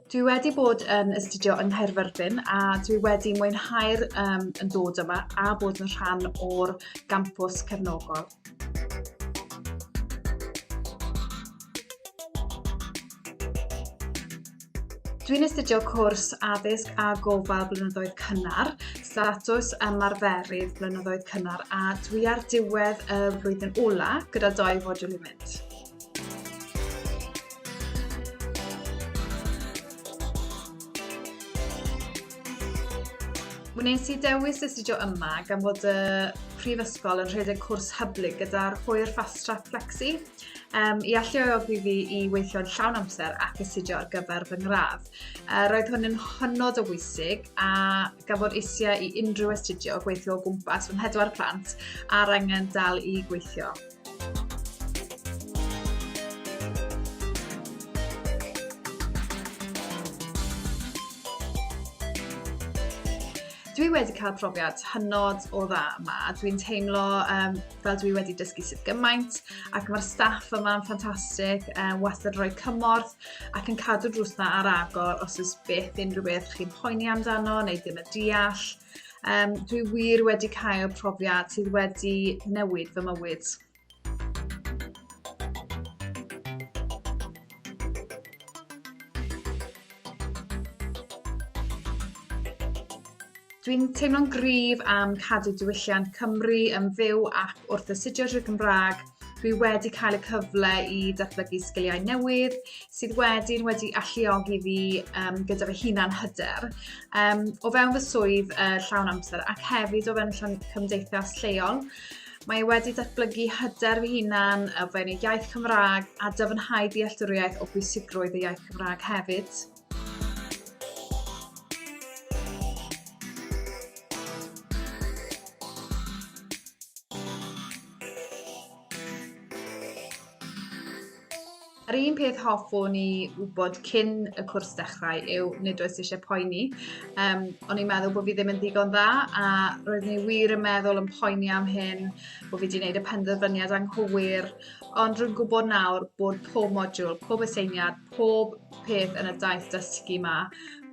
Dwi wedi bod yn astudio yng Nghaerfyrddin a dwi wedi mwynhau'r um, yn dod yma a bod yn rhan o'r gampws cefnogol. Dwi'n astudio cwrs addysg a gofal blynyddoedd cynnar, statws ymarferydd blynyddoedd cynnar a dwi ar diwedd y flwyddyn ola gyda doi fodiwl i mynd. Wnes i dewis astudio yma gan fod y prifysgol yn rhedeg cwrs hyblyg gyda'r hwyr Fast Track Flexi um, i alluogi fi i weithio'n llawn amser ac astudio ar gyfer fy ngradd. Uh, roedd hwn yn hynod o bwysig a gan fod eisiau i unrhyw astudio gweithio o gwmpas fy mhedwar plant a'r angen dal i gweithio. Dwi wedi cael profiad hynod o dda yma. Dwi'n teimlo um, fel dwi wedi dysgu sut gymaint ac mae'r staff yma'n ffantastig, um, wastad yn rhoi cymorth ac yn cadw drws na ar agor os oes beth unrhyw beth chi'n poeni amdano neu ddim yn deall. Um, dwi wir wedi cael profiad sydd wedi newid fy mywyd. Dwi'n teimlo'n gryf am cadw diwylliant Cymru yn fyw ac wrth astudio drwy Gymraeg, dwi wedi cael y cyfle i datblygu sgiliau newydd sydd wedyn wedi alluogi fi um, gyda fy hunan hyder um, o fewn fy swydd uh, llawn amser ac hefyd o fewn y cymdeithas lleol. Mae wedi datblygu hyder fy hunan o fewn y iaith Cymraeg a dyfnhau dealltwriaeth o bwysigrwydd y iaith Cymraeg hefyd. Yr un peth hoffwn i wybod cyn y cwrs dechrau yw nid oes eisiau poeni. Um, o'n i'n meddwl bod fi ddim yn ddigon dda a roeddwn i wir yn meddwl yn poeni am hyn, bod fi wedi gwneud y penderfyniad anghywir, ond rwy'n gwybod nawr bod pob modiwl, pob aseiniad, pob peth yn y daith dysgu 'ma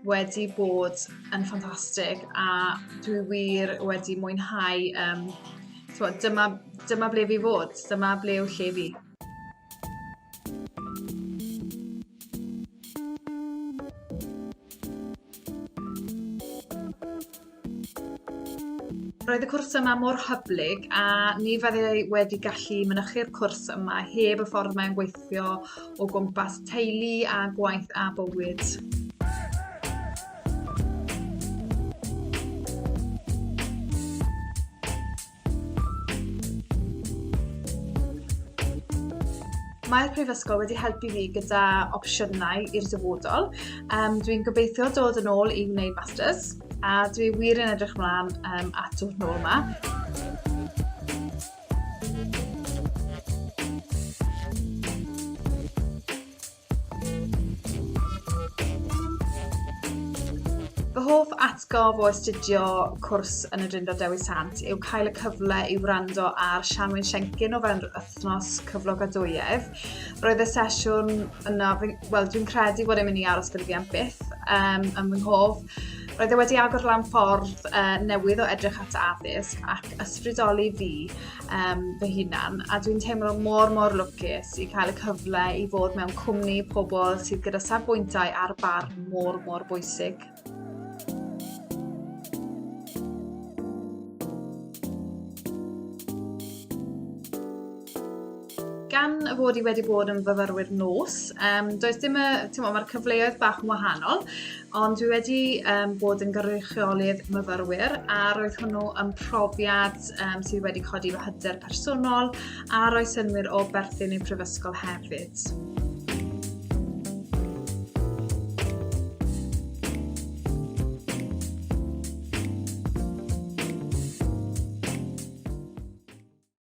wedi bod yn ffantastig a dwi wir wedi mwynhau um, t'mod dyma dyma ble fi fod, dyma ble yw lle fi. Roedd y cwrs yma mor hyblyg a ni fyddai wedi gallu mynychu'r cwrs yma heb y ffordd mae'n gweithio o gwmpas teulu a gwaith a bywyd. Mae'r Prifysgol wedi helpu fi gyda opsiynau i'r dyfodol. Um, dwi'n gobeithio dod yn ôl i wneud masters a dwi wir yn edrych mlaen um, at dod nôl yma. Fy hoff atgof o astudio cwrs yn y Drindod Dewi Sant yw cael y cyfle i wrando ar Sian Wyn Siencyn o fewn yr wythnos cyflogadwyedd. Roedd y sesiwn yna, wel dwi'n credu bod e'n mynd i aros gyda fi am byth um, yn fy nghof. Roedd e wedi agor lan ffordd uh, newydd o edrych at addysg ac ysbrydoli fi um, fy hunan a dwi'n teimlo mor mor lwcus i cael y cyfle i fod mewn cwmni pobl sydd gyda safbwyntiau ar barn mor mor bwysig. Gan y fod i wedi bod yn fyfyrwyr nos, um, does dim y, ti'n mae'r cyfleoedd bach yn wahanol, ond dwi wedi um, bod yn gynrychiolydd myfyrwyr a roedd hwnnw yn profiad um, sydd wedi codi fy hyder personol a rhoi synnwyr o berthyn i'r prifysgol hefyd.